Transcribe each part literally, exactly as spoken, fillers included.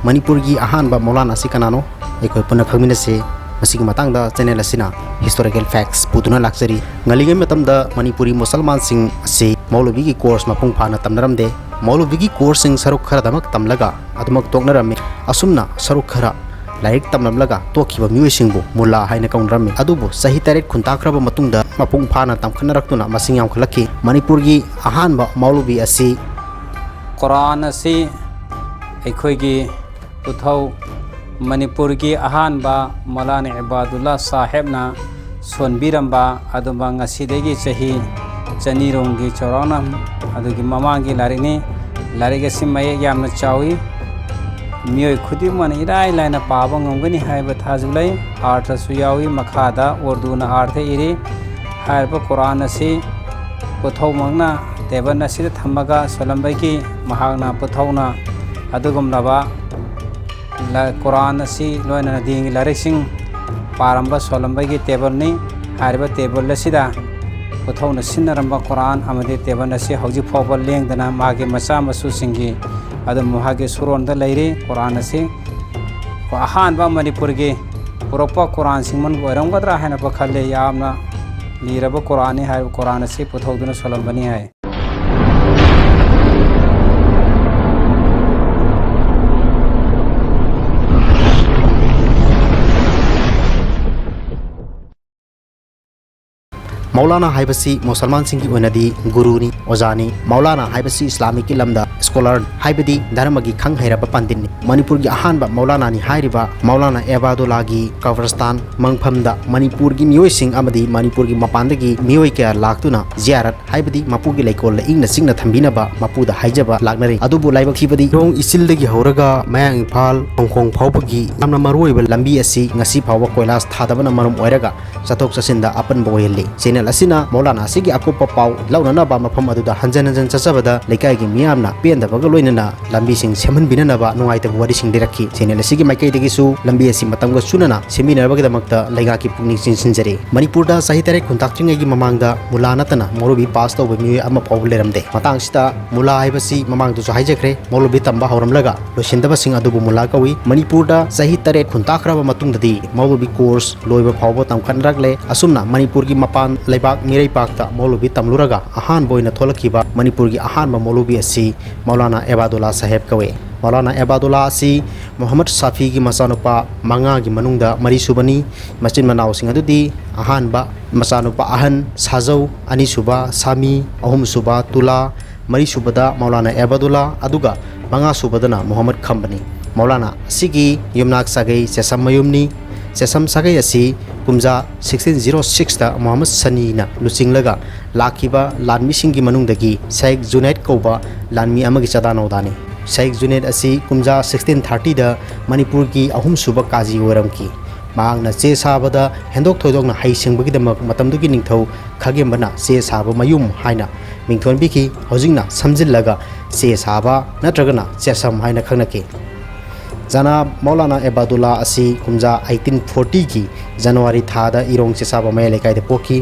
ꯃꯅꯤꯄꯨꯔꯒꯤ ꯑꯍꯥꯟꯕ ꯃꯧꯂꯥꯅꯥ ꯑꯁꯤ ꯀꯅꯥꯅꯣ? ꯑꯩꯈꯣꯏ ꯄꯨꯟꯅ ꯈꯪꯃꯤꯟꯅꯁꯤ꯫ ꯃꯁꯤꯒꯤ ꯃꯇꯥꯡꯗ ꯆꯦꯅꯦꯜ ꯑꯁꯤꯅ ꯍꯤꯁꯇꯣꯔꯤꯀꯦꯜ ꯐꯦꯛꯁ ꯄꯨꯗꯨꯅ ꯂꯥꯛꯆꯔꯤ꯫ ꯉꯜꯂꯤꯉꯩ ꯃꯇꯝꯗ ꯃꯅꯤꯄꯨꯔꯤ ꯃꯨꯁꯜꯃꯥꯟꯁꯤꯡ ꯑꯁꯤ ꯃꯧꯂꯕꯤꯒꯤ ꯀꯣꯔꯁ ꯃꯄꯨꯡ ꯐꯥꯅ ꯇꯝꯅꯔꯝꯗꯦ꯫ ꯃꯧꯂꯕꯤꯒꯤ ꯀꯣꯔꯁꯁꯤꯡ ꯁꯔꯨꯛ ꯈꯔꯗꯃꯛ ꯇꯝꯂꯒ ꯑꯗꯨꯃꯛ ꯇꯣꯛꯅꯔꯝꯃꯤ꯫ ꯑꯁꯨꯝꯅ ꯁꯔꯨꯛ ꯈꯔ ꯂꯥꯏꯔꯤꯛ ꯇꯝꯂꯝꯂꯒ ꯇꯣꯛꯈꯤꯕ ꯃꯤꯑꯣꯏꯁꯤꯡꯕꯨ ꯃꯨꯜꯂꯥ ꯍꯥꯏꯅ ꯀꯧꯅꯔꯝꯃꯤ꯫ ꯑꯗꯨꯕꯨ ꯆꯍꯤ ꯇꯔꯦꯠ ꯈꯨꯟꯇꯥꯈ꯭ꯔꯕ ꯃꯇꯨꯡꯗ ꯃꯄꯨꯡ ꯐꯥꯅ ꯇꯝꯈꯠꯅꯔꯛꯇꯨꯅ ꯃꯁꯤꯡ ꯌꯥꯝꯈꯠꯂꯛꯈꯤ꯫ ꯃꯅꯤꯄꯨꯔꯒꯤ ꯑꯍꯥꯟꯕ ꯃꯧꯂꯕꯤ ꯑꯁꯤ ꯀꯨꯔꯥꯟ ꯑꯁꯤ ꯑꯩꯈꯣꯏꯒꯤ ꯄꯨꯊꯧ ꯃꯅꯤꯄꯨꯔꯒꯤ ꯑꯍꯥꯟꯕ ꯃꯧꯂꯥꯅꯥ ꯏꯕꯥꯗꯨꯜꯂꯥ ꯁꯥꯍꯦꯕꯅ ꯁꯣꯟꯕꯤꯔꯝꯕ ꯑꯗꯨꯝꯕ ꯉꯁꯤꯗꯒꯤ ꯆꯍꯤ ꯆꯅꯤꯔꯣꯝꯒꯤ ꯆꯥꯎꯔꯥꯛꯅ ꯑꯗꯨꯒꯤ ꯃꯃꯥꯡꯒꯤ ꯂꯥꯏꯔꯤꯛꯅꯤ꯫ ꯂꯥꯏꯔꯤꯛ ꯑꯁꯤ ꯃꯌꯦꯛ ꯌꯥꯝꯅ ꯆꯥꯎꯏ꯫ ꯃꯤꯑꯣꯏ ꯈꯨꯗꯤꯡꯃꯛꯅ ꯏꯔꯥꯏ ꯂꯥꯏꯅ ꯄꯥꯕ ꯉꯝꯒꯅꯤ ꯍꯥꯏꯕ ꯊꯥꯖꯕ ꯂꯩ꯫ ꯑꯥꯔꯊꯁꯨ ꯌꯥꯎꯏ꯫ ꯃꯈꯥꯗ ꯎꯔꯗꯨꯅ ꯑꯥꯔꯊ ꯏꯔꯤ꯫ ꯍꯥꯏꯔꯤꯕ ꯀꯨꯔꯥꯟ ꯑꯁꯤ ꯄꯨꯊꯧꯃꯛꯅ ꯇꯦꯕꯜ ꯑꯁꯤꯗ ꯊꯝꯃꯒ ꯁꯣꯜꯂꯝꯕꯒꯤ ꯃꯍꯥꯛꯅ ꯄꯨꯊꯧꯅ ꯑꯗꯨꯒꯨꯝꯂꯕ ꯂ-, ꯀꯨꯔꯥꯟ ꯑꯁꯤ ꯂꯣꯏꯅꯅ ꯗꯤꯟꯒꯤ ꯂꯥꯏꯔꯤꯛꯁꯤꯡ ꯄꯥꯔꯝꯕ ꯁꯣꯜꯂꯝꯕꯒꯤ ꯇꯦꯕꯜꯅꯤ꯫ ꯍꯥꯏꯔꯤꯕ ꯇꯦꯕꯜ ꯑꯁꯤꯗ ꯄꯨꯊꯧꯅ ꯁꯤꯟꯅꯔꯝꯕ ꯀꯨꯔꯥꯟ ꯑꯃꯗꯤ ꯇꯦꯕꯜ ꯑꯁꯤ ꯍꯧꯖꯤꯛ ꯐꯥꯎꯕ ꯂꯦꯡꯗꯅ ꯃꯥꯒꯤ ꯃꯆꯥ ꯃꯁꯨꯁꯤꯡꯒꯤ ꯑꯗꯨꯝ ꯃꯍꯥꯛꯀꯤ ꯁꯨꯔꯣꯟꯗ ꯂꯩꯔꯤ꯫ ꯀꯨꯔꯥꯟ ꯑꯁꯤ ꯑꯍꯥꯟꯕ ꯃꯅꯤꯄꯨꯔꯒꯤ ꯄꯨꯔꯛꯄ ꯀꯨꯔꯥꯟꯁꯤꯡ ꯃꯅꯨꯡꯗ ꯑꯣꯏꯔꯝꯒꯗ꯭ꯔꯥ ꯍꯥꯏꯅ ꯈꯜꯂꯤ꯫ ꯌꯥꯝꯅ ꯂꯤꯔꯕ ꯀꯨꯔꯥꯟꯅꯤ꯫ ꯍꯥꯏꯔꯤꯕ ꯀꯨꯔꯥꯟ ꯑꯁꯤ ꯄꯨꯊꯧꯗꯨꯅ ꯁꯣꯜꯂꯝꯕꯅꯤ ꯍꯥꯏ꯫ ꯃꯧꯂꯥꯅꯥ ꯍꯥꯏꯕꯁꯤ ꯃꯨꯁꯜꯃꯥꯟꯁꯤꯡꯒꯤ ꯑꯣꯏꯅꯗꯤ ꯒꯨꯔꯨꯅꯤ, ꯑꯣꯖꯥꯅꯤ꯫ ꯃꯧꯂꯥꯅꯥ ꯍꯥꯏꯕꯁꯤ ꯏꯁꯂꯥꯃꯤꯛꯀꯤ ꯂꯝꯗ ꯁ꯭ꯀꯣꯂꯔ, ꯍꯥꯏꯕꯗꯤ ꯙꯔꯃꯒꯤ ꯈꯪ ꯍꯩꯔꯕ ꯄꯟꯗꯤꯠꯅꯤ꯫ ꯃꯅꯤꯄꯨꯔꯒꯤ ꯑꯍꯥꯟꯕ ꯃꯧꯂꯥꯅꯥꯅꯤ ꯍꯥꯏꯔꯤꯕ ꯃꯧꯂꯥꯅꯥ ꯑꯦꯕꯥꯗꯨꯜꯂꯥꯒꯤ ꯀꯕꯔꯁꯇꯥꯟ ꯃꯪꯐꯝꯗ ꯃꯅꯤꯄꯨꯔꯒꯤ ꯃꯤꯑꯣꯏꯁꯤꯡ ꯑꯃꯗꯤ ꯃꯅꯤꯄꯨꯔꯒꯤ ꯃꯄꯥꯟꯗꯒꯤ ꯃꯤꯑꯣꯏ ꯀꯌꯥ ꯂꯥꯛꯇꯨꯅ ꯖꯤꯌꯥꯔꯠ, ꯍꯥꯏꯕꯗꯤ ꯃꯄꯨꯒꯤ ꯂꯩꯀꯣꯜꯗ ꯏꯪꯅ ꯆꯤꯛꯅ ꯊꯝꯕꯤꯅꯕ ꯃꯄꯨꯗ ꯍꯥꯏꯖꯕ ꯂꯥꯛꯅꯔꯤ꯫ ꯑꯗꯨꯕꯨ ꯂꯥꯏꯕꯛ ꯊꯤꯕꯗꯤ ꯏꯔꯣꯡ ꯏꯆꯤꯜꯗꯒꯤ ꯍꯧꯔꯒ ꯃꯌꯥꯡ ꯏꯝꯐꯥꯜ ꯍꯣꯡꯈꯣꯡ ꯐꯥꯎꯕꯒꯤ ꯌꯥꯝꯅ ꯃꯔꯨꯑꯣꯏꯕ ꯂꯝꯕꯤ ꯑꯁꯤ ꯉꯁꯤ ꯐꯥꯎꯕ ꯀꯣꯏꯂꯥꯁ ꯊꯥꯗꯕꯅ ꯃꯔꯝ ꯑꯣꯏꯔꯒ ꯆꯠꯊꯣꯛ ꯆꯠꯁꯤꯟꯗ ꯑꯄꯟꯕ ꯑꯣꯏꯍꯜꯂꯤ꯫ ꯆꯦꯅꯦꯜ ꯑꯁꯤꯅ ꯃꯧꯂꯥꯅꯥ ꯑꯁꯤꯒꯤ ꯑꯀꯨꯞꯄ ꯄꯥꯎ ꯂꯧꯅꯅꯕ ꯃꯐꯝ ꯑꯗꯨꯗ ꯍꯟꯖꯟ ꯍꯟꯖꯟ ꯆꯠꯆꯕꯗ ꯂꯩꯀꯥꯏꯒꯤ ꯃꯤꯌꯥꯝꯅ ꯄꯦꯟꯗꯕꯒ ꯂꯣꯏꯅꯅ ꯂꯝꯕꯤꯁꯤꯡ ꯁꯦꯝꯍꯟꯕꯤꯅꯅꯕ ꯅꯨꯡꯉꯥꯏꯇꯕ ꯋꯥꯔꯤꯁꯤꯡ ꯂꯤꯔꯛꯈꯤ꯫ ꯁꯦꯅꯦꯜ ꯑꯁꯤꯒꯤ ꯃꯥꯏꯀꯩꯗꯒꯤꯁꯨ ꯂꯝꯕꯤ ꯑꯁꯤ ꯃꯇꯝꯒ ꯆꯨꯅꯅ ꯁꯦꯝꯕꯤꯅꯕꯒꯤꯗꯃꯛꯇ ꯂꯩꯉꯥꯛꯀꯤ ꯄꯨꯛꯅꯤꯡ ꯆꯤꯡꯁꯤꯟꯖꯔꯤ꯫ ꯃꯅꯤꯄꯨꯔꯗ ꯆꯍꯤ ꯇꯔꯦꯠ ꯈꯨꯟꯇꯥꯛꯇ꯭ꯔꯤꯉꯩꯒꯤ ꯃꯃꯥꯡꯗ ꯃꯨꯂꯥ ꯅꯠꯇꯅ ꯃꯧꯂꯨꯕꯤ ꯄꯥꯁ ꯇꯧꯕ ꯃꯤꯑꯣꯏ ꯑꯃ ꯐꯥꯎꯕ ꯂꯩꯔꯝꯗꯦ꯫ ꯃꯇꯥꯡꯁꯤꯗ ꯃꯨꯂꯥ ꯍꯥꯏꯕꯁꯤ ꯃꯃꯥꯡꯗꯁꯨ ꯍꯥꯏꯖꯈ꯭ꯔꯦ, ꯃꯧꯂꯨꯕꯤ ꯇꯝꯕ ꯍꯧꯔꯝꯂꯒ ꯂꯣꯏꯁꯤꯟꯗꯕꯁꯤꯡ ꯑꯗꯨꯕꯨ ꯃꯨꯂꯥ ꯀꯧꯏ꯫ ꯃꯅꯤꯄꯨꯔꯗ ꯆꯍꯤ ꯇꯔꯦꯠ ꯈꯨꯟꯇꯥꯛꯈ꯭ꯔꯕ ꯃꯇꯨꯡꯗꯗꯤ ꯃꯧꯂꯨꯕꯤ ꯀꯣꯔꯁ ꯂꯣꯏꯕ ꯐꯥꯎꯕ ꯇꯝꯈꯠꯅꯔꯛꯂꯦ꯫ ꯑꯁꯨꯝꯅ ꯃꯅꯤꯄꯨꯔꯒꯤ ꯃꯄꯥꯟ ꯂꯩꯕꯥꯛ ꯃꯤꯔꯩꯕꯥꯛꯇ ꯃꯧꯂꯨꯕꯤ ꯇꯝꯂꯨꯔꯒ ꯑꯍꯥꯟꯕ ꯑꯣꯏꯅ ꯊꯣꯛꯂꯛꯈꯤꯕ ꯃꯅꯤꯄꯨꯔꯒꯤ ꯑꯍꯥꯟꯕ ꯃꯧꯂꯨꯕꯤ ꯑꯁꯤ ꯃꯧꯂꯥꯅꯥ ꯑꯦꯕꯥꯗꯨꯜꯂꯥ ꯁꯥꯍꯦꯕ ꯀꯧꯏ꯫ ꯃꯧꯂꯥꯅꯥ ꯑꯦꯕꯥꯗꯨꯜꯂꯥ ꯑꯁꯤ ꯃꯨꯍꯝꯃꯗ ꯁꯥꯐꯤꯒꯤ ꯃꯆꯥꯅꯨꯄꯥ ꯃꯉꯥꯒꯤ ꯃꯅꯨꯡꯗ ꯃꯔꯤꯁꯨꯕꯅꯤ꯫ ꯃꯆꯤꯟ ꯃꯅꯥꯎꯁꯤꯡ ꯑꯗꯨꯗꯤ ꯑꯍꯥꯟꯕ ꯃꯆꯥꯅꯨꯄꯥ ꯑꯍꯟ ꯁꯥꯖꯧ, ꯑꯅꯤꯁꯨꯕ ꯁꯥꯃꯤ, ꯑꯍꯨꯝꯁꯨꯕ ꯇꯨꯂꯥ, ꯃꯔꯤꯁꯨꯕꯗ ꯃꯧꯂꯥꯅꯥ ꯑꯦꯕꯥꯗꯨꯜꯂꯥ, ꯑꯗꯨꯒ ꯃꯉꯥꯁꯨꯕꯗꯅ ꯃꯨꯍꯝꯃꯗ ꯈꯝꯕꯅꯤ꯫ ꯃꯧꯂꯥꯅꯥ ꯑꯁꯤꯒꯤ ꯌꯨꯝꯅꯥꯛ ꯁꯥꯒꯩ ꯆꯦꯁꯝ ꯃꯌꯨꯝꯅꯤ꯫ ꯆꯦꯁꯝ ꯁꯥꯒꯩ ꯑꯁꯤ ꯀꯨꯝꯖꯥ ꯁꯤꯛꯁꯇꯤꯟ ꯖꯤꯔꯣ ꯁꯤꯛꯁꯇ ꯃꯨꯍꯝꯃꯗ ꯁꯅꯤꯅ ꯂꯨꯆꯤꯡꯂꯒ ꯂꯥꯛꯈꯤꯕ ꯂꯥꯟꯃꯤꯁꯤꯡꯒꯤ ꯃꯅꯨꯡꯗꯒꯤ ꯁꯥꯏꯈ ꯖꯨꯅꯦꯗ ꯀꯧꯕ ꯂꯥꯟꯃꯤ ꯑꯃꯒꯤ ꯆꯥꯗꯥ ꯅꯧꯗꯥꯅꯤ꯫ ꯁꯥꯏꯈ ꯖꯨꯅꯦꯗ ꯑꯁꯤ ꯀꯨꯝꯖꯥ ꯁꯤꯛꯁꯇꯤꯟ ꯊꯥꯔꯇꯤꯗ ꯃꯅꯤꯄꯨꯔꯒꯤ ꯑꯍꯨꯝꯁꯨꯕ ꯀꯥꯖꯤ ꯑꯣꯏꯔꯝꯈꯤ꯫ ꯃꯍꯥꯛꯅ ꯆꯦ ꯁꯥꯕꯗ ꯍꯦꯟꯗꯣꯛ ꯊꯣꯏꯗꯣꯛꯅ ꯍꯩꯁꯤꯡꯕꯒꯤꯗꯃꯛ ꯃꯇꯝꯗꯨꯒꯤ ꯅꯤꯡꯊꯧ ꯈꯥꯒꯦꯝꯕꯅ ꯆꯦ ꯁꯥꯕ ꯃꯌꯨꯝ ꯍꯥꯏꯅ ꯃꯤꯡꯊꯣꯟꯕꯤꯈꯤ꯫ ꯍꯧꯖꯤꯛꯅ ꯁꯝꯖꯤꯜꯂꯒ ꯆꯦ ꯁꯥꯕ ꯅꯠꯇ꯭ꯔꯒꯅ ꯆꯦꯁꯝ ꯍꯥꯏꯅ ꯈꯪꯅꯈꯤ꯫ ꯖꯅꯥꯕ ꯃꯧꯂꯥꯅꯥ ꯑꯦꯕꯥꯗꯨꯜꯂꯥ ꯑꯁꯤ ꯀꯨꯝꯖꯥ ꯑꯩꯇꯤꯟ ꯐꯣꯔꯇꯤꯒꯤ ꯖꯅꯋꯥꯔꯤ ꯊꯥꯗ ꯏꯔꯣꯡ ꯆꯦꯁꯥꯕ ꯃꯌꯥꯏ ꯂꯩꯀꯥꯏꯗ ꯄꯣꯛꯈꯤ꯫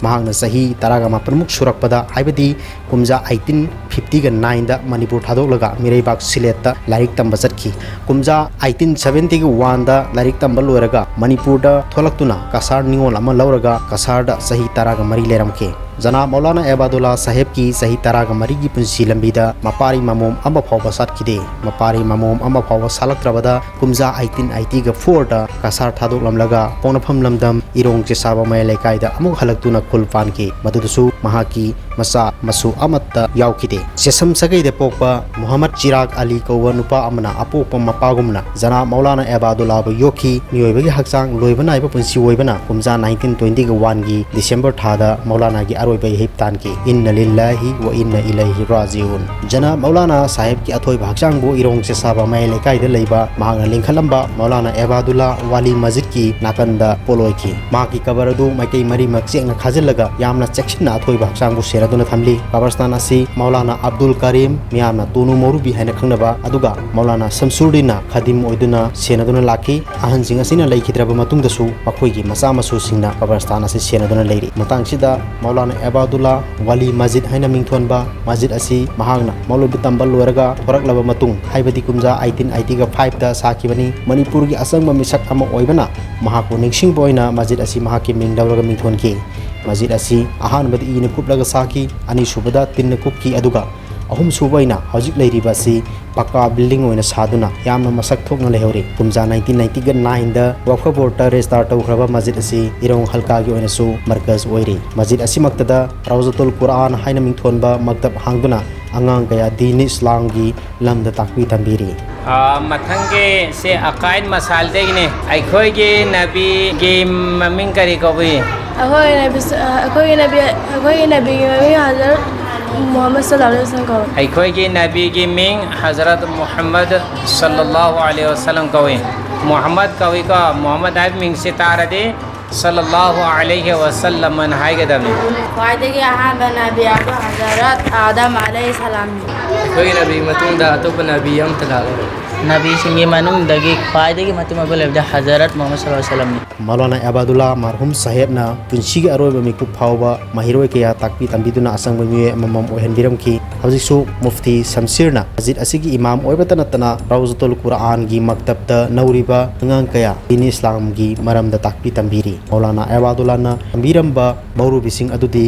ꯃꯍꯥꯛꯅ ꯆꯍꯤ ꯇꯔꯥꯒ ꯃꯥꯄꯟꯃꯨꯛ ꯁꯨꯔꯛꯄꯗ, ꯍꯥꯏꯕꯗꯤ ꯀꯨꯝꯖꯥ ꯑꯩꯇꯤꯟ ꯐꯤꯐꯇꯤꯒ ꯅꯥꯏꯟꯗ ꯃꯅꯤꯄꯨꯔ ꯊꯥꯗꯣꯛꯂꯒ ꯃꯤꯔꯩꯕꯥꯛ ꯁꯤꯂꯦꯠꯇ ꯂꯥꯏꯔꯤꯛ ꯇꯝꯕ ꯆꯠꯈꯤ꯫ ꯀꯨꯝꯖꯥ ꯑꯩꯇꯤꯟ ꯁꯚꯦꯟꯇꯤꯒ ꯋꯥꯟꯗ ꯂꯥꯏꯔꯤꯛ ꯇꯝꯕ ꯂꯣꯏꯔꯒ ꯃꯅꯤꯄꯨꯔꯗ ꯊꯣꯛꯂꯛꯇꯨꯅ ꯀꯁꯥꯔ ꯅꯤꯉꯣꯜ ꯑꯃ ꯂꯧꯔꯒ ꯀꯁꯥꯔꯗ ꯆꯍꯤ ꯇꯔꯥꯒ ꯃꯔꯤ ꯂꯩꯔꯝꯈꯤ꯫ ꯖꯅꯥꯕ ꯃꯧꯂꯥꯅꯥ ꯑꯦꯕꯥꯗꯨꯜꯂꯥ ꯁꯥꯍꯦꯕꯀꯤ ꯆꯍꯤ ꯇꯔꯥꯒ ꯃꯔꯤꯒꯤ ꯄꯨꯟꯁꯤ ꯂꯝꯕꯤꯗ ꯃꯄꯥꯔꯤ ꯃꯃꯣꯝ ꯑꯃ ꯐꯥꯎꯕ ꯁꯥꯠꯈꯤꯗꯦ꯫ ꯃꯄꯥꯔꯤ ꯃꯃꯣꯝ ꯑꯃ ꯐꯥꯎꯕ ꯁꯥꯠꯂꯛꯇ꯭ꯔꯕꯗ ꯀꯨꯝꯖꯥ ꯑꯩꯇꯤꯟ ꯑꯩꯇꯤꯒ ꯐꯣꯔꯗ ꯀꯁꯥꯔ ꯊꯥꯗꯣꯛꯂꯝꯂꯒ ꯄꯣꯛꯅꯐꯝ ꯂꯝꯗꯝ ꯏꯔꯣꯡ ꯆꯦꯁꯥꯕ ꯃꯌꯥꯏ ꯂꯩꯀꯥꯏꯗ ꯑꯃꯨꯛ ꯍꯜꯂꯛꯇꯨꯅ ꯈꯨꯜ ꯄꯥꯟꯈꯤ꯫ ꯃꯗꯨꯗꯁꯨ ꯃꯍꯥꯛꯀꯤ ꯃꯆꯥ ꯃꯁꯨ ꯑꯃꯠꯇ ꯌꯥꯎꯈꯤꯗꯦ꯫ ꯁꯦꯁꯝ ꯁꯥꯒꯩꯗ ꯄꯣꯛꯄ ꯃꯨꯍꯝꯃꯗ ꯆꯤꯔꯥꯒ ꯑꯂꯤ ꯀꯧꯕ ꯅꯨꯄꯥ ꯑꯃꯅ ꯑꯄꯣꯛꯄ ꯃꯄꯥꯒꯨꯝꯅ ꯖꯅꯥꯕ ꯃꯧꯂꯥꯅꯥ ꯑꯦꯕꯥꯗꯨꯜꯂꯥꯕꯨ ꯌꯣꯛꯈꯤ꯫ ꯃꯤꯑꯣꯏꯕꯒꯤ ꯍꯛꯆꯥꯡ ꯂꯣꯏꯕ ꯅꯥꯏꯕ ꯄꯨꯟꯁꯤ ꯑꯣꯏꯕꯅ ꯀꯨꯝꯖꯥ ꯅꯥꯏꯟꯇꯤꯟ ꯇ꯭ꯋꯦꯟꯇꯤꯒ ꯋꯥꯟꯒꯤ ꯗꯤꯁꯦꯝꯕꯔ ꯊꯥꯗ ꯃꯧꯂꯥꯅꯥꯒꯤ ꯑꯔꯣꯏꯕ ꯏꯍꯤꯞ ꯇꯥꯟꯈꯤ꯫ ꯏꯟꯅ ꯂꯤꯜꯂꯥꯍꯤ ꯋꯥ ꯏꯟꯅ ꯏꯂꯩꯍꯤ ꯔꯥꯖꯤꯎꯟ꯫ ꯖꯅꯥꯕ ꯃꯧꯂꯥꯅꯥ ꯁꯥꯍꯦꯕꯀꯤ ꯑꯊꯣꯏꯕ ꯍꯛꯆꯥꯡꯕꯨ ꯏꯔꯣꯡ ꯆꯦꯁꯥꯕ ꯃꯌꯥꯏ ꯂꯩꯀꯥꯏꯗ ꯂꯩꯕ ꯃꯍꯥꯛꯅ ꯂꯤꯡꯈꯠꯂꯝꯕ ꯃꯧꯂꯥꯅꯥ ꯑꯦꯕꯥꯗꯨꯜꯂꯥ ꯋꯥꯂꯤ ꯃꯁꯖꯤꯗꯀꯤ ꯅꯥꯀꯟꯗ ꯄꯣꯠꯂꯣꯏꯈꯤ꯫ ꯃꯍꯥꯛꯀꯤ ꯀꯕꯔ ꯑꯗꯨ ꯃꯥꯏꯀꯩ ꯃꯔꯤꯃꯛ ꯆꯦꯛꯅ ꯈꯥꯖꯤꯜꯂꯒ ꯌꯥꯝꯅ ꯆꯦꯛꯁꯤꯟꯅ ꯑꯊꯣꯏꯕ ꯍꯛꯆꯥꯡꯕꯨ ꯁꯦꯟꯅꯗꯨꯅ ꯊꯝꯂꯤ꯫ ꯀꯕꯔꯁꯇꯥꯟ ꯑꯁꯤ ꯃꯧꯂꯥꯅꯥ ꯑꯕꯗꯨꯜ ꯀꯔꯤꯝ, ꯃꯤꯌꯥꯝꯅ ꯇꯣꯅꯨ ꯃꯧꯔꯨꯕꯤ ꯍꯥꯏꯅ ꯈꯪꯅꯕ, ꯑꯗꯨꯒ ꯃꯧꯂꯥꯅꯥ ꯁꯝꯁꯨꯔꯗꯤꯟꯅ ꯈꯥꯗꯤꯝ ꯑꯣꯏꯗꯨꯅ ꯁꯦꯟꯅꯗꯨꯅ ꯂꯥꯛꯈꯤ꯫ ꯑꯍꯟꯁꯤꯡ ꯑꯁꯤꯅ ꯂꯩꯈꯤꯗ꯭ꯔꯕ ꯃꯇꯨꯡꯗꯁꯨ ꯃꯈꯣꯏꯒꯤ ꯃꯆꯥ ꯃꯁꯨꯁꯤꯡꯅ ꯀꯕꯔꯁꯇꯥꯟ ꯑꯁꯤ ꯁꯦꯟꯅꯗꯨꯅ ꯂꯩꯔꯤ꯫ ꯃꯇꯥꯡꯁꯤꯗ ꯃꯧꯂꯥꯅꯥ ꯑꯦꯕꯥꯗꯨꯜꯂꯥ ꯋꯥꯂꯤ ꯃꯁꯖꯤꯗ ꯍꯥꯏꯅ ꯃꯤꯡꯊꯣꯟꯕ ꯃꯁꯖꯤꯗ ꯑꯁꯤ ꯃꯍꯥꯛꯅ ꯃꯧꯂꯨꯗ ꯇꯝꯕ ꯂꯣꯏꯔꯒ ꯊꯣꯔꯛꯂꯕ ꯃꯇꯨꯡ, ꯍꯥꯏꯕꯗꯤ ꯀꯨꯝꯖꯥ ꯑꯩꯇꯤꯟ ꯑꯩꯇꯤꯒ ꯐꯥꯏꯚꯇ ꯁꯥꯈꯤꯕꯅꯤ꯫ ꯃꯅꯤꯄꯨꯔꯒꯤ ꯑꯆꯪꯕ ꯃꯤꯁꯛ ꯑꯃ ꯑꯣꯏꯕꯅ ꯃꯍꯥꯛꯄꯨ ꯅꯤꯡꯁꯤꯡꯕ ꯑꯣꯏꯅ ꯃꯁꯖꯤꯗ ꯑꯁꯤ ꯃꯍꯥꯛꯀꯤ ꯃꯤꯡ ꯂꯧꯔꯒ ꯃꯤꯡꯊꯣꯟꯈꯤ꯫ ꯃꯁꯖꯤꯗ ꯑꯁꯤ ꯑꯍꯥꯟꯕꯗ ꯏꯅ ꯀꯨꯞꯂꯒ ꯁꯥꯈꯤ, ꯑꯅꯤꯁꯨꯕꯗ ꯇꯤꯟꯅ ꯀꯨꯞꯈꯤ, ꯑꯗꯨꯒ ꯑꯍꯨꯝꯁꯨꯕ ꯑꯣꯏꯅ ꯍꯧꯖꯤꯛ ꯂꯩꯔꯤꯕ ꯑꯁꯤ ꯄꯀꯥ ꯕꯤꯜꯗꯤꯡ ꯑꯣꯏꯅ ꯁꯥꯗꯨꯅ ꯌꯥꯝꯅ ꯃꯁꯛ ꯊꯣꯛꯅ ꯂꯩꯍꯧꯔꯤ꯫ ꯀꯨꯝꯖꯥ ꯅꯥꯏꯟꯇꯤꯟ ꯅꯥꯏꯟꯇꯤꯒ ꯅꯥꯏꯟꯗ ꯋꯛꯐ ꯕꯣꯔꯗꯇ ꯔꯦꯖꯤꯁꯇꯥꯔ ꯇꯧꯈ꯭ꯔꯕ ꯃꯁꯖꯤꯗ ꯑꯁꯤ ꯏꯔꯣꯡ ꯍꯜꯀꯥꯒꯤ ꯑꯣꯏꯅꯁꯨ ꯃꯔꯀꯖ ꯑꯣꯏꯔꯤ꯫ ꯃꯁꯖꯤꯗ ꯑꯁꯤꯃꯛꯇꯗ ꯔꯧꯖꯇꯨꯜ ꯀꯨꯔꯑꯥꯟ ꯍꯥꯏꯅ ꯃꯤꯡꯊꯣꯟꯕ ꯃꯛꯇꯕ ꯍꯥꯡꯗꯨꯅ ꯑꯉꯥꯡ ꯀꯌꯥ ꯗꯤꯟ ꯏꯁꯂꯥꯝꯒꯤ ꯂꯝꯗ ꯇꯥꯛꯄꯤ ꯇꯝꯕꯤꯔꯤ꯫ ꯑ, ꯃꯊꯪꯒꯤ ꯁꯤ ꯑꯀꯥꯏꯟ ꯃꯁꯥꯜꯗꯒꯤꯅꯤ꯫ ꯑꯩꯈꯣꯏꯒꯤ ꯅꯕꯤꯒꯤ ꯃꯃꯤꯡ ꯀꯔꯤ ꯀꯧꯏ? ꯑꯩꯈꯣꯏ ꯅꯕꯤ ꯁ-, ꯑ, ꯑꯩꯈꯣꯏꯒꯤ ꯅꯕꯤ, ꯑꯩꯈꯣꯏꯒꯤ ꯅꯕꯤꯒꯤ ꯃꯃꯤꯡ ꯍꯖꯔꯠ ꯃꯨꯍꯝꯃꯗ ꯁꯜꯂꯜꯂꯥꯍꯨ ꯑꯂꯩꯍꯤ ꯋꯁꯜꯂꯝ ꯀꯧꯏ꯫ ꯑꯩꯈꯣꯏꯒꯤ ꯅꯕꯤꯒꯤ ꯃꯤꯡ ꯍꯖꯔꯠ ꯃꯨꯍꯝꯃꯗ ꯁꯜꯂꯜꯂꯥꯍꯨ ꯑꯂꯩꯍꯤ ꯋꯁꯜꯂꯝ ꯀꯧꯏ꯫ ꯃꯨꯍꯝꯃꯗ ꯀꯧꯏꯀꯣ, ꯃꯨꯍꯝꯃꯗ ꯍꯥꯏꯕ ꯃꯤꯡꯁꯤ ꯇꯥꯔꯗꯤ ꯁꯜꯂꯜꯂꯥꯍꯨ ꯑꯂꯩꯍꯤ ꯋꯁꯜꯂꯝ ꯑꯅ ꯍꯥꯏꯒꯗꯕꯅꯤ꯫ ꯈ꯭ꯋꯥꯏꯗꯒꯤ ꯑꯍꯥꯟꯕ ꯅꯕꯤ ꯑꯗꯣ ꯍꯖꯔꯠ ꯑꯥꯗꯝ ꯑꯂꯩꯍꯤ ꯁꯂꯥꯝꯅꯤ꯫ ꯑꯩꯈꯣꯏꯒꯤ ꯅꯕꯤꯒꯤ ꯃꯇꯨꯡꯗ ꯑꯇꯣꯞꯄ ꯅꯕꯤ ꯑꯃꯠꯇ ꯂꯥꯛꯂꯔꯣꯏ꯫ ꯅꯕꯤꯁꯤꯡꯒꯤ ꯃꯅꯨꯡꯗꯒꯤ ꯈ꯭ꯋꯥꯏꯗꯒꯤ ꯃꯇꯤꯛ ꯃꯒꯨꯟ ꯂꯩꯕꯗꯤ ꯍꯖꯔꯠ ꯃꯨꯍꯝꯃꯗ ꯁꯜꯂꯜꯂꯥꯍꯨ ꯑꯂꯩꯍꯤ ꯋꯁꯜꯂꯝꯅꯤ꯫ ꯃꯧꯂꯥꯅꯥ ꯑꯦꯕꯥꯗꯨꯜꯂꯥ ꯃꯔꯍꯨꯝ ꯁꯥꯍꯦꯕꯅ ꯄꯨꯟꯁꯤꯒꯤ ꯑꯔꯣꯏꯕ ꯃꯤꯀꯨꯞ ꯐꯥꯎꯕ ꯃꯍꯩꯔꯣꯏ ꯀꯌꯥ ꯇꯥꯛꯄꯤ ꯇꯝꯕꯤꯗꯨꯅ ꯑꯆꯪꯕ ꯃꯤꯑꯣꯏ ꯑꯃꯃꯝ ꯑꯣꯏꯍꯟꯕꯤꯔꯝꯈꯤ꯫ ꯍꯧꯖꯤꯛꯁꯨ ꯃꯨꯐꯇꯤ ꯁꯝꯁꯤꯔꯅ ꯃꯁꯖꯤꯗ ꯑꯁꯤꯒꯤ ꯏꯃꯥꯝ ꯑꯣꯏꯕꯇ ꯅꯠꯇꯅ ꯔꯧꯖꯇꯨꯜ ꯀꯨꯔꯑꯥꯟꯒꯤ ꯃꯛꯇꯕꯇ ꯅꯧꯔꯤꯕ ꯑꯉꯥꯡ ꯀꯌꯥ ꯗꯤꯟ ꯏꯁꯂꯥꯝꯒꯤ ꯃꯔꯝꯗ ꯇꯥꯛꯄꯤ ꯇꯝꯕꯤꯔꯤ꯫ ꯃꯧꯂꯥꯅꯥ ꯑꯦꯕꯥꯗꯨꯜꯂꯥꯅ ꯇꯝꯕꯤꯔꯝꯕ ꯃꯧꯔꯨꯕꯤꯁꯤꯡ ꯑꯗꯨꯗꯤ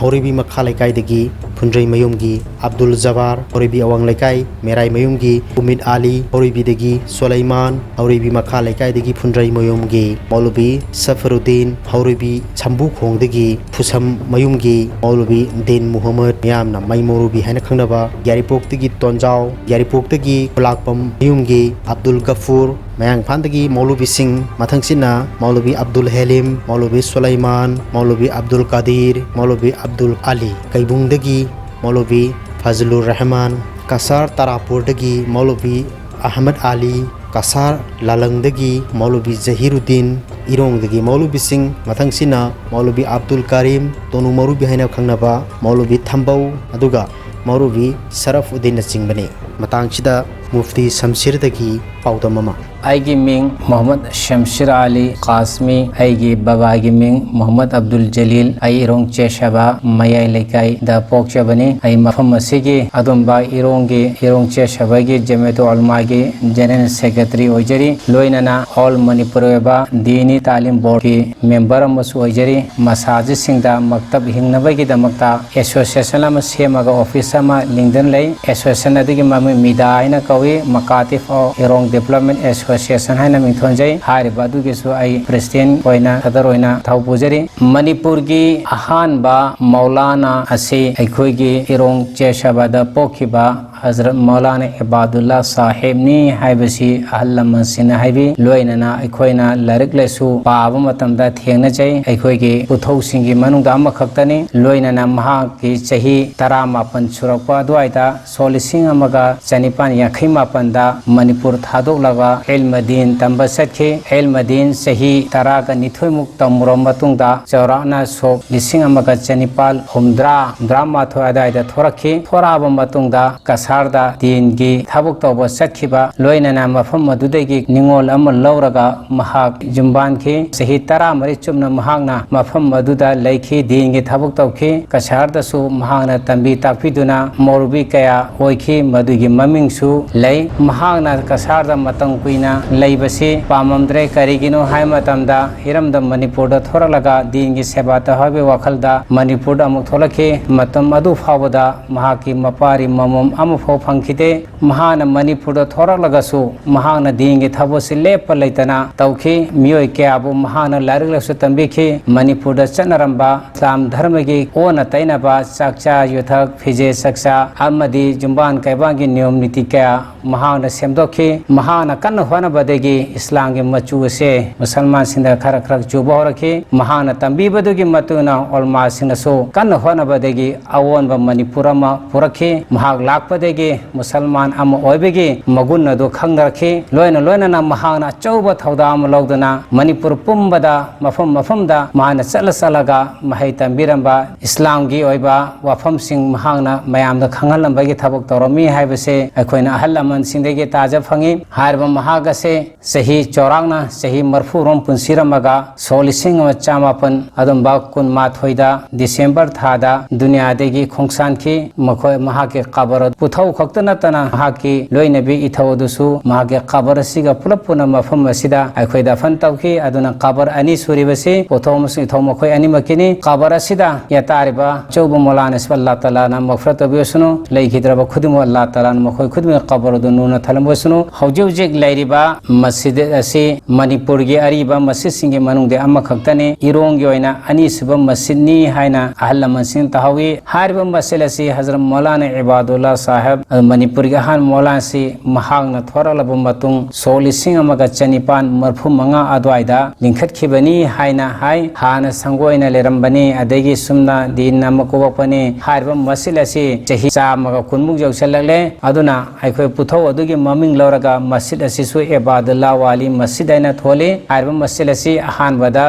ꯍꯧꯔꯤꯕꯤ ꯃꯈꯥ ꯂꯩꯀꯥꯏꯗꯒꯤ ꯐꯨꯟꯗ꯭ꯔꯩꯃꯌꯨꯝꯒꯤ ꯑꯕꯗꯨꯜ ꯖꯕꯥꯔ, ꯍꯧꯔꯩꯕꯤ ꯑꯋꯥꯡ ꯂꯩꯀꯥꯏ ꯃꯦꯔꯥꯏꯃꯌꯨꯝꯒꯤ ꯎꯃꯤꯠ ꯑꯂꯤ, ꯍꯧꯔꯩꯕꯤꯗꯒꯤ ꯁꯣꯂꯩꯃꯥꯟ, ꯍꯧꯔꯩꯕꯤ ꯃꯈꯥ ꯂꯩꯀꯥꯏꯗꯒꯤ ꯐꯨꯟꯗ꯭ꯔꯩꯃꯌꯨꯝꯒꯤ ꯃꯧꯂꯨꯕꯤ ꯁꯐꯔꯨꯗꯤꯟ, ꯍꯧꯔꯩꯕꯤ ꯁꯝꯕꯨꯈꯣꯡꯗꯒꯤ ꯐꯨꯁꯝ ꯃꯌꯨꯝꯒꯤ ꯃꯧꯂꯨꯕꯤ ꯗꯤꯟ ꯃꯨꯍꯝꯃꯗ, ꯃꯤꯌꯥꯝꯅ ꯃꯩ ꯃꯧꯔꯨꯕꯤ ꯍꯥꯏꯅ ꯈꯪꯅꯕ, ꯌꯥꯏꯔꯤꯄꯣꯛꯇꯒꯤ ꯇꯣꯟꯖꯥꯎ, ꯌꯥꯏꯔꯤꯄꯣꯛꯇꯒꯤ ꯈꯨꯂꯥꯛꯄꯝ ꯃꯌꯨꯝꯒꯤ ꯑꯕꯗꯨꯜ ꯒꯐꯨꯔ, ꯃꯌꯥꯡ ꯏꯝꯐꯥꯜꯗꯒꯤ ꯃꯧꯂꯨꯕꯤꯁꯤꯡ, ꯃꯊꯪꯁꯤꯠꯅ ꯃꯧꯂꯨꯕꯤ ꯑꯕꯗꯨꯜ ꯍꯦꯂꯤꯝ, ꯃꯧꯂꯨꯕꯤ ꯁꯨꯂꯩꯃꯥꯟ, ꯃꯧꯂꯨꯕꯤ ꯑꯕꯗꯨꯜ ꯀꯥꯗꯤꯔ, ꯃꯧꯂꯨꯕꯤ ꯑꯕꯗꯨꯜ ꯑꯂꯤ, ꯀꯩꯕꯨꯡꯗꯒꯤ ꯃꯧꯂꯨꯕꯤ ꯐꯖꯂꯨꯔ ꯔꯍꯃꯥꯟ, ꯀꯁꯥꯔ ꯇꯥꯔꯥꯄꯨꯔꯗꯒꯤ ꯃꯧꯂꯨꯕꯤ ꯑꯍꯃꯗ ꯑꯂꯤ, ꯀꯁꯥꯔ ꯂꯥꯂꯪꯗꯒꯤ ꯃꯧꯂꯨꯕꯤ ꯖꯍꯤꯔꯨꯗꯤꯟ, ꯏꯔꯣꯡꯗꯒꯤ ꯃꯧꯂꯨꯕꯤꯁꯤꯡ, ꯃꯊꯪꯁꯤꯅ ꯃꯧꯂꯨꯕꯤ ꯑꯕꯗꯨꯜ ꯀꯔꯤꯝ, ꯇꯣꯅꯨ ꯃꯧꯔꯨꯕꯤ ꯍꯥꯏꯅ ꯈꯪꯅꯕ ꯃꯧꯂꯨꯕꯤ ꯊꯝꯕꯧ, ꯑꯗꯨꯒ ꯃꯧꯔꯨꯕꯤ ꯁꯔꯐ ꯎꯗꯤꯟꯅꯆꯤꯡꯕꯅꯤ꯫ ꯃꯇꯥꯡꯁꯤꯗ ꯃꯨꯐꯇꯤ ꯁꯝꯁꯤꯔꯗꯒꯤ ꯄꯥꯎꯗꯝ ꯑꯃ꯫ ꯑꯩꯒꯤ ꯃꯤꯡ ꯃꯨꯍꯝꯃꯗ ꯁꯝꯁꯤꯔ ꯑꯂꯤ ꯀꯥꯁꯃꯤ, ꯑꯩꯒꯤ ꯕꯕꯥꯒꯤ ꯃꯤꯡ ꯃꯨꯍꯝꯃꯗ ꯑꯕꯗꯨꯜ ꯖꯂꯤꯜ, ꯑꯩ ꯏꯔꯣꯡ ꯆꯦꯁꯥꯕ ꯃꯌꯥꯏ ꯂꯩꯀꯥꯏꯗ ꯄꯣꯛꯆꯕꯅꯤ꯫ ꯑꯩ ꯃꯐꯝ ꯑꯁꯤꯒꯤ ꯑꯗꯨꯝꯕ ꯏꯔꯣꯡꯒꯤ, ꯏꯔꯣꯡ ꯆꯦꯁꯥꯕꯒꯤ ꯖꯃꯤꯌꯠ ꯎꯂꯃꯥꯒꯤ ꯖꯦꯅꯔꯦꯜ ꯁꯦꯀ꯭ꯔꯦꯇꯔꯤ ꯑꯣꯏꯖꯔꯤ꯫ ꯂꯣꯏꯅꯅ ꯑꯣꯜ ꯃꯅꯤꯄꯨꯔ ꯑꯣꯏꯕ ꯗꯤꯅꯤ ꯇꯥꯂꯤꯝ ꯕꯣꯔꯗꯀꯤ ꯃꯦꯝꯕꯔ ꯑꯃꯁꯨ ꯑꯣꯏꯖꯔꯤ꯫ ꯃꯁꯥꯖꯤꯠꯁꯤꯡꯗ ꯃꯛꯇꯕ ꯍꯤꯡꯅꯕꯒꯤꯗꯃꯛꯇ ꯑꯦꯁꯣꯁꯤꯌꯦꯁꯟ ꯑꯃ ꯁꯦꯝꯃꯒ ꯑꯣꯐꯤꯁ ꯑꯃ ꯂꯤꯡꯗꯨꯅ ꯂꯩ꯫ ꯑꯦꯁꯣꯁꯤꯌꯦꯁꯟ ꯑꯗꯨꯒꯤ ꯃꯃꯤꯡ ꯃꯤꯗꯥ ꯍꯥꯏꯅ ꯀꯧꯏ, ꯃꯀꯥꯇꯤꯐ ꯑꯣꯐ ꯏꯔꯣꯡ ꯗꯤꯕꯦꯂꯞꯃꯦꯟ ꯑꯦꯁꯣꯁꯤꯌꯦꯁꯟ ꯍꯥꯏꯅ ꯃꯤꯡꯊꯣꯟꯖꯩ꯫ ꯍꯥꯏꯔꯤꯕ ꯑꯗꯨꯒꯤꯁꯨ ꯑꯩ ꯄ꯭ꯔꯦꯁꯤꯗꯦꯟ ꯑꯣꯏꯅ, ꯁꯗꯔ ꯑꯣꯏꯅ ꯊꯧ ꯄꯨꯖꯔꯤ꯫ ꯃꯅꯤꯄꯨꯔꯒꯤ ꯑꯍꯥꯟꯕ ꯃꯧꯂꯥꯅꯥ ꯑꯁꯤ ꯑꯩꯈꯣꯏꯒꯤ ꯏꯔꯣꯡ ꯆꯦꯁꯥꯕꯗ ꯄꯣꯛꯈꯤꯕ ꯍꯖꯔꯠ ꯃꯧꯂꯥꯅꯥ ꯏꯕꯥꯗꯨꯜꯂꯥ ꯁꯥꯍꯦꯕꯅꯤ ꯍꯥꯏꯕꯁꯤ ꯑꯍꯜ ꯂꯃꯟꯁꯤꯡꯅ ꯍꯥꯏꯕꯤ꯫ ꯂꯣꯏꯅꯅ ꯑꯩꯈꯣꯏꯅ ꯂꯥꯏꯔꯤꯛ ꯂꯥꯏꯁꯨ ꯄꯥꯕ ꯃꯇꯝꯗ ꯊꯦꯡꯅꯖꯩ꯫ ꯑꯩꯈꯣꯏꯒꯤ ꯄꯨꯊꯧꯁꯤꯡꯒꯤ ꯃꯅꯨꯡꯗ ꯑꯃꯈꯛꯇꯅꯤ꯫ ꯂꯣꯏꯅꯅ ꯃꯍꯥꯛꯀꯤ ꯆꯍꯤ ꯇꯔꯥꯃꯥꯄꯟ ꯁꯨꯔꯛꯄ ꯑꯗꯨꯋꯥꯏꯗ ꯁꯣꯛ ꯂꯤꯁꯤꯡ ꯑꯃꯒ ꯆꯅꯤꯄꯥꯟ ꯌꯥꯡꯈꯩ ꯃꯥꯄꯟꯗ ꯃꯅꯤꯄꯨꯔ ꯊꯥꯗꯣꯛꯂꯒ ꯏꯜꯃ ꯗꯤꯟ ꯇꯝꯕ ꯆꯠꯈꯤ꯫ ꯏꯜꯃ ꯗꯤꯟ ꯆꯍꯤ ꯇꯔꯥꯒ ꯅꯤꯊꯣꯏꯃꯨꯛ ꯇꯝꯃꯨꯔꯕ ꯃꯇꯨꯡꯗ ꯆꯥꯎꯔꯥꯛꯅ ꯁꯣꯛ ꯂꯤꯁꯤꯡ ꯑꯃꯒ ꯆꯅꯤꯄꯥꯜ ꯍꯨꯝꯗ꯭ꯔꯥ, ꯍꯨꯝꯗ꯭ꯔꯥꯃꯥꯊꯣꯏ ꯑꯗꯨꯋꯥꯏꯗ ꯊꯣꯔꯛꯈꯤ꯫ ꯊꯣꯔꯛꯑꯕ ꯃꯇꯨꯡꯗ ꯀꯁꯥꯔꯗ ꯗꯤꯟꯒꯤ ꯊꯕꯛ ꯇꯧꯕ ꯆꯠꯈꯤꯕ, ꯂꯣꯏꯅꯅ ꯃꯐꯝ ꯑꯗꯨꯗꯒꯤ ꯅꯤꯡꯉꯣꯜ ꯑꯃ ꯂꯧꯔꯒ ꯃꯍꯥꯛ ꯌꯨꯝꯕꯥꯟꯈꯤ꯫ ꯆꯍꯤ ꯇꯔꯥꯃꯔꯤ ꯆꯨꯞꯅ ꯃꯍꯥꯛꯅ ꯃꯐꯝ ꯑꯗꯨꯗ ꯂꯩꯈꯤ, ꯗꯤꯟꯒꯤ ꯊꯕꯛ ꯇꯧꯈꯤ꯫ ꯀꯁꯥꯔꯗꯁꯨ ꯃꯍꯥꯛꯅ ꯇꯝꯕꯤ ꯇꯥꯛꯄꯤꯗꯨꯅ ꯃꯧꯔꯨꯕꯤ ꯀꯌꯥ ꯑꯣꯏꯈꯤ, ꯃꯗꯨꯒꯤ ꯃꯃꯤꯡꯁꯨ ꯂꯩ꯫ ꯃꯍꯥꯛꯅ ꯀꯁꯥꯔꯗ ꯃꯇꯝ ꯀꯨꯏꯅ ꯂꯩꯕꯁꯤ ꯄꯥꯝꯃꯝꯗ꯭ꯔꯦ꯫ ꯀꯔꯤꯒꯤꯅꯣ ꯍꯥꯏꯕ ꯃꯇꯝꯗ, ꯏꯔꯝꯗꯝ ꯃꯅꯤꯄꯨꯔꯗ ꯊꯣꯔꯛꯂꯒ ꯗꯤꯟꯒꯤ ꯁꯦꯕꯥ ꯇꯧ ꯍꯥꯏꯕꯒꯤ ꯋꯥꯈꯜꯗ ꯃꯅꯤꯄꯨꯔꯗ ꯑꯃꯨꯛ ꯊꯣꯛꯂꯛꯈꯤ꯫ ꯃꯇꯝ ꯑꯗꯨ ꯐꯥꯎꯕꯗ ꯃꯍꯥꯛꯀꯤ ꯃꯄꯥꯔꯤ ꯃꯃꯣꯝ ꯑꯃꯐꯥꯎ ꯐꯪꯈꯤꯗꯦ꯫ ꯃꯍꯥꯛꯅ ꯃꯅꯤꯄꯨꯔꯗ ꯊꯣꯔꯛꯂꯒꯁꯨ ꯃꯍꯥꯛꯅ ꯗꯤꯟꯒꯤ ꯊꯕꯛꯁꯤ ꯂꯦꯞꯄ ꯂꯩꯇꯅ ꯇꯧꯈꯤ꯫ ꯃꯤꯑꯣꯏ ꯀꯌꯥꯕꯨ ꯃꯍꯥꯛꯅ ꯂꯥꯏꯔꯤꯛ ꯂꯥꯏꯁꯨ ꯇꯝꯕꯤꯈꯤ꯫ ꯃꯅꯤꯄꯨꯔꯗ ꯆꯠꯅꯔꯝꯕ ꯏꯁꯂꯥꯝ ꯙꯔꯃꯒꯤ ꯑꯣꯟꯅ ꯇꯩꯅꯕ ꯆꯥꯛꯆꯥ ꯌꯨꯊꯛ, ꯐꯤꯖꯦ ꯆꯥꯛꯆꯥ ꯑꯃꯗꯤ ꯖꯨꯝꯕꯥꯟ ꯀꯥꯏꯕꯥꯟꯒꯤ ꯅꯤꯌꯣꯝ ꯅꯤꯇꯤ ꯀꯌꯥ ꯃꯍꯥꯛꯅ ꯁꯦꯝꯗꯣꯛꯈꯤ꯫ ꯃꯍꯥꯛꯅ ꯀꯟꯅ ꯍꯣꯠꯅꯕꯗꯒꯤ ꯏꯁꯂꯥꯝꯒꯤ ꯃꯆꯨ ꯑꯁꯦ ꯃꯨꯁꯜꯃꯥꯟꯁꯤꯡꯗ ꯈꯔ ꯈꯔ ꯆꯨꯕ ꯍꯧꯔꯛꯈꯤ꯫ ꯃꯍꯥꯛꯅ ꯇꯝꯕꯤꯕꯗꯨꯒꯤ ꯃꯇꯨꯡ ꯏꯟꯅ ꯎꯂꯃꯥꯁꯤꯡꯅꯁꯨ ꯀꯟꯅ ꯍꯣꯠꯅꯕꯗꯒꯤ ꯑꯑꯣꯟꯕ ꯃꯅꯤꯄꯨꯔ ꯑꯃ ꯄꯨꯔꯛꯈꯤ꯫ ꯃꯍꯥꯛ ꯂꯥꯛꯄꯗꯒꯤ ꯃꯨꯁꯜꯃꯥꯟ ꯑꯃ ꯑꯣꯏꯕꯒꯤ ꯃꯒꯨꯟ ꯑꯗꯨ ꯈꯪꯅꯔꯛꯈꯤ꯫ ꯂꯣꯏꯅ ꯂꯣꯏꯅꯅ ꯃꯍꯥꯛꯅ ꯑꯆꯧꯕ ꯊꯧꯗꯥꯡ ꯑꯃ ꯂꯧꯗꯨꯅ ꯃꯅꯤꯄꯨꯔ ꯄꯨꯝꯕꯗ, ꯃꯐꯝ ꯃꯐꯝꯗ ꯃꯍꯥꯛꯅ ꯆꯠꯂ ꯆꯠꯂꯒ ꯃꯍꯩ ꯇꯝꯕꯤꯔꯝꯕ ꯏꯁꯂꯥꯝꯒꯤ ꯑꯣꯏꯕ ꯋꯥꯐꯝꯁꯤꯡ ꯃꯍꯥꯛꯅ ꯃꯌꯥꯝꯗ ꯈꯪꯍꯜꯂꯝꯕꯒꯤ ꯊꯕꯛ ꯇꯧꯔꯝꯃꯤ ꯍꯥꯏꯕꯁꯦ ꯑꯩꯈꯣꯏꯅ ꯑꯍꯜ ꯂꯃꯟꯁꯤꯡꯗꯒꯤ ꯇꯥꯖ ꯐꯪꯉꯤ꯫ ꯍꯥꯏꯔꯤꯕ ꯃꯍꯥꯛ ꯑꯁꯦ ꯆꯍꯤ ꯆꯥꯎꯔꯥꯛꯅ ꯆꯍꯤ ꯃꯔꯤꯐꯨ ꯔꯣꯝ ꯄꯨꯟꯁꯤꯔꯝꯃꯒ ꯁꯣꯛ ꯂꯤꯁꯤꯡ ꯑꯃ ꯆꯥꯃꯥꯄꯟ ꯑꯗꯨꯝꯕ ꯀꯨꯟꯃꯥꯊꯣꯏꯗ ꯗꯤꯁꯦꯝꯕꯔ ꯊꯥꯗ ꯗꯨꯅꯤꯌꯥꯗꯒꯤ ꯈꯣꯡꯁꯥꯟꯈꯤ꯫ ꯃꯈꯣꯏ ꯃꯍꯥꯛꯀꯤ ꯀꯕꯔ ꯄꯨꯊꯧ ꯈꯛꯇ ꯅꯠꯇꯅ ꯃꯍꯥꯛꯀꯤ ꯂꯣꯏꯅꯕꯤ ꯏꯊꯧ ꯑꯗꯨꯁꯨ ꯃꯍꯥꯛꯀꯤ ꯀꯕꯔ ꯑꯁꯤꯒ ꯄꯨꯂꯞ ꯄꯨꯟꯅ ꯃꯐꯝ ꯑꯁꯤꯗ ꯑꯩꯈꯣꯏ ꯗꯐꯟ ꯇꯧꯈꯤ꯫ ꯑꯗꯨꯅ ꯀꯕꯔ ꯑꯅꯤ ꯁꯨꯔꯤꯕꯁꯤ ꯄꯨꯊꯧ ꯑꯃꯁꯨꯡ ꯏꯊꯧ ꯃꯈꯣꯏ ꯑꯅꯤꯃꯛꯀꯤꯅꯤ꯫ ꯀꯕꯔ ꯑꯁꯤꯗ ꯌꯦꯇꯥꯔꯤꯕ ꯑꯆꯧꯕ ꯃꯧꯂꯥꯅꯥꯁꯤꯕꯨ ꯑꯜꯂꯥ ꯇꯥꯂꯥꯅ ꯃꯒꯐꯤꯔꯠ ꯇꯧꯕꯤꯔꯁꯅꯨ꯫ ꯂꯩꯈꯤꯗ꯭ꯔꯕ ꯈꯨꯗꯤꯡꯃꯛ ꯑꯜꯂꯥ ꯇꯥꯂꯥꯅ ꯃꯈꯣꯏ ꯈꯨꯗꯤꯡꯃꯛ ꯀꯕꯔ ꯑꯗꯨ ꯅꯨꯔꯅ ꯊꯜꯂꯝꯕꯁꯅꯨ꯫ ꯍꯧꯖꯤꯛ ꯍꯧꯖꯤꯛ ꯂꯩꯔꯤꯕ ꯃꯁꯖꯤꯗ ꯑꯁꯤ ꯃꯅꯤꯄꯨꯔꯒꯤ ꯑꯔꯤꯕ ꯃꯁꯖꯤꯗꯁꯤꯡꯒꯤ ꯃꯅꯨꯡꯗ ꯑꯃꯈꯛꯇꯅꯤ꯫ ꯏꯔꯣꯡꯒꯤ ꯑꯣꯏꯅ ꯑꯅꯤꯁꯨꯕ ꯃꯁꯖꯤꯗꯅꯤ ꯍꯥꯏꯅ ꯑꯍꯜ ꯂꯃꯟꯁꯤꯡꯅ ꯇꯥꯍꯧꯏ꯫ ꯍꯥꯏꯔꯤꯕ ꯃꯁꯖꯤꯗ ꯑꯁꯤ ꯍꯖꯔꯠ ꯃꯧꯂꯥꯅꯥ ꯏꯕꯥꯗꯨꯜꯂꯥ ꯁꯥꯍꯦꯕ, ꯃꯅꯤꯄꯨꯔꯒꯤ ꯑꯍꯥꯟꯕ ꯃꯧꯂꯥꯅꯥꯁꯤ ꯃꯍꯥꯛꯅ ꯊꯣꯔꯛꯂꯕ ꯃꯇꯨꯡ ꯁꯣꯛ ꯂꯤꯁꯤꯡ ꯑꯃꯒ ꯆꯅꯤꯄꯥꯟ ꯃꯔꯤꯐꯨ ꯃꯉꯥ ꯑꯗꯨꯋꯥꯏꯗ ꯂꯤꯡꯈꯠꯈꯤꯕꯅꯤ ꯍꯥꯏꯅ ꯍꯥꯏ꯫ ꯍꯥꯟꯅ ꯁꯪꯒꯣꯏꯅ ꯂꯩꯔꯝꯕꯅꯤ, ꯑꯗꯒꯤ ꯁꯨꯝꯅ ꯗꯤꯟ ꯑꯃ ꯀꯨꯕꯛꯄꯅꯤ꯫ ꯍꯥꯏꯔꯤꯕ ꯃꯁꯖꯤꯗ ꯑꯁꯤ ꯆꯍꯤ ꯆꯥꯝꯃꯒ ꯀꯨꯟꯃꯨꯛ ꯌꯧꯁꯤꯜꯂꯛꯂꯦ꯫ ꯑꯗꯨꯅ ꯑꯩꯈꯣꯏ ꯄꯨꯊꯧ ꯑꯗꯨꯒꯤ ꯃꯃꯤꯡ ꯂꯧꯔꯒ ꯃꯁꯖꯤꯗ ꯑꯁꯤꯁꯨ ꯏꯕꯥꯗꯨꯜꯂꯥ ꯋꯥꯂꯤ ꯃꯁꯖꯤꯗ ꯍꯥꯏꯅ ꯊꯣꯜꯂꯤ꯫ ꯍꯥꯏꯔꯤꯕ ꯃꯁꯖꯤꯗ ꯑꯁꯤ ꯑꯍꯥꯟꯕꯗ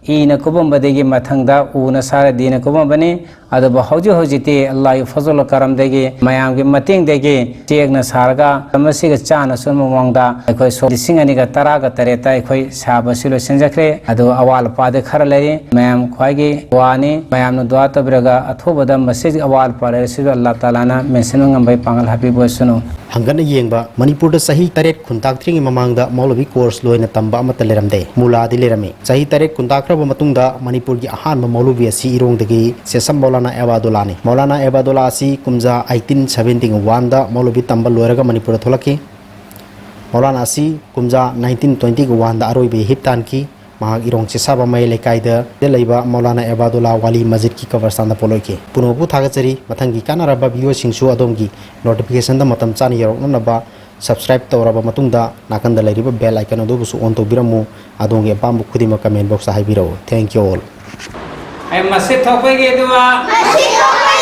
ꯏꯅ ꯀꯨꯞꯄꯝꯕꯗꯒꯤ ꯃꯊꯪꯗ ꯎꯅ ꯁꯥꯔ ꯗꯤꯟꯅ ꯀꯨꯞꯄꯝꯕꯅꯤ꯫ ꯑꯗꯨꯕꯨ ꯍꯧꯖꯤꯛ ꯍꯧꯖꯤꯛꯇꯤ ꯑꯜꯂꯥꯍꯒꯤ ꯐꯖꯜ ꯀꯔꯝꯗꯒꯤ, ꯃꯌꯥꯝꯒꯤ ꯃꯇꯦꯡꯗꯒꯤ ꯆꯦꯛꯅ ꯁꯥꯔꯒ ꯃꯇꯝ ꯑꯁꯤꯒ ꯆꯥꯅ ꯁꯨꯝꯕ ꯃꯑꯣꯡꯗ ꯑꯩꯈꯣꯏ ꯁꯣ-, ꯂꯤꯁꯤꯡ ꯑꯅꯤꯒ ꯇꯔꯥꯒ ꯇꯔꯦꯠꯇ ꯑꯩꯈꯣꯏ ꯁꯥꯕꯁꯤ ꯂꯣꯏꯁꯤꯟꯖꯈ꯭ꯔꯦ꯫ ꯑꯗꯨ ꯑꯋꯥꯠ ꯑꯄꯥꯗꯤ ꯈꯔ ꯂꯩꯔꯤ꯫ ꯃꯌꯥꯝ ꯈ꯭ꯋꯥꯏꯒꯤ ꯋꯥꯅꯤ, ꯃꯌꯥꯝꯅ ꯗꯨꯋꯥ ꯇꯧꯕꯤꯔꯒ ꯑꯊꯨꯕꯗ ꯃꯁꯤꯒꯤ ꯑꯋꯥꯠ ꯑꯄꯥ ꯂꯩꯔꯁꯤꯁꯨ ꯑꯜꯂꯥꯍ ꯇꯥꯂꯥꯅ ꯃꯦꯟꯁꯤꯟꯕ ꯉꯝꯕꯒꯤ ꯄꯥꯡꯒꯜ ꯍꯥꯞꯄꯤꯕ ꯑꯣꯏꯁꯅꯨ꯫ ꯍꯪꯒꯠꯅ ꯌꯦꯡꯕ꯫ ꯃꯅꯤꯄꯨꯔꯗ ꯆꯍꯤ ꯇꯔꯦꯠ ꯈꯨꯟꯇꯥꯛꯇ꯭ꯔꯤꯉꯩ ꯃꯃꯥꯡꯗ ꯃꯧꯂꯚꯤ ꯀꯣꯔꯁ ꯂꯣꯏꯅ ꯇꯝꯕ ꯑꯃꯠꯇ ꯂꯩꯔꯝꯗꯦ꯫ ꯃꯨꯂꯥꯗꯤ ꯂꯩꯔꯝꯃꯤ꯫ ꯆꯍꯤ ꯇꯔꯦꯠ ꯈꯨꯟꯇꯥꯛꯈ꯭ꯔꯕ ꯃꯇꯨꯡꯗ ꯃꯅꯤꯄꯨꯔꯒꯤ ꯑꯍꯥꯟꯕ ꯃꯧꯂꯨꯕꯤ ꯑꯁꯤ ꯏꯔꯣꯡꯗꯒꯤ ꯁꯦꯁꯝ ꯃꯧꯂꯥꯅꯥ ꯑꯦꯕꯥꯗꯨꯜꯂꯥꯅꯤ꯫ ꯃꯧꯂꯥꯅꯥ ꯑꯦꯕꯥꯗꯨꯜꯂꯥ ꯑꯁꯤ ꯀꯨꯝꯖꯥ eighteen seventy-one ꯗ ꯃꯧꯂꯨꯕꯤ ꯇꯝꯕ ꯂꯣꯏꯔꯒ ꯃꯅꯤꯄꯨꯔꯗ ꯊꯣꯛꯂꯛꯈꯤ꯫ ꯃꯧꯂꯥꯅꯥ ꯑꯁꯤ ꯀꯨꯝꯖꯥ nineteen twenty-one ꯗ ꯑꯔꯣꯏꯕ ꯏꯍꯤꯞ ꯇꯥꯟꯈꯤ꯫ ꯃꯍꯥꯛ ꯏꯔꯣꯡ ꯆꯦꯁꯥꯕ ꯃꯌꯥꯏ ꯂꯩꯀꯥꯏꯗ ꯂꯩꯕ ꯃꯧꯂꯥꯅꯥ ꯑꯦꯕꯥꯗꯨꯜꯂꯥ ꯋꯥꯂꯤ ꯃꯁꯖꯤꯗꯀꯤ ꯀꯕꯔꯁꯇꯥꯟꯗ ꯄꯣꯛꯂꯛꯈꯤ꯫ ꯄꯨꯝꯅꯃꯛꯄꯨ ꯊꯥꯒꯠꯆꯔꯤ꯫ ꯃꯊꯪꯒꯤ ꯀꯥꯟꯅꯔꯕ ꯚꯤꯗꯤꯑꯣꯁꯤꯡꯁꯨ ꯑꯗꯣꯝꯒꯤ ꯅꯣꯇꯤꯐꯤꯀꯦꯁꯟꯗ ꯃꯇꯝ ꯆꯥꯅ ꯌꯧꯔꯛꯅꯅꯕ subscribe ꯇꯧꯔꯕ ꯃꯇꯨꯡꯗ ꯅꯥꯀꯟꯗ ꯂꯩꯔꯤꯕ bell icon ꯑꯗꯨꯕꯨꯁꯨ on ꯇꯧꯕꯤꯔꯝꯃꯨ꯫ ꯑꯗꯣꯝꯒꯤ ꯑꯄꯥꯝꯕ ꯈꯨꯗꯤꯡꯃꯛ comment box ꯇ ꯍꯥꯏꯕꯤꯔꯛꯎ꯫ Thank you all꯫ ꯑꯩ ꯃꯁꯤꯠ ꯊꯣꯛꯄꯒꯤ ꯗꯨꯋꯥ꯫ ꯃꯁꯤꯠ ꯊꯣꯛꯄꯒꯤ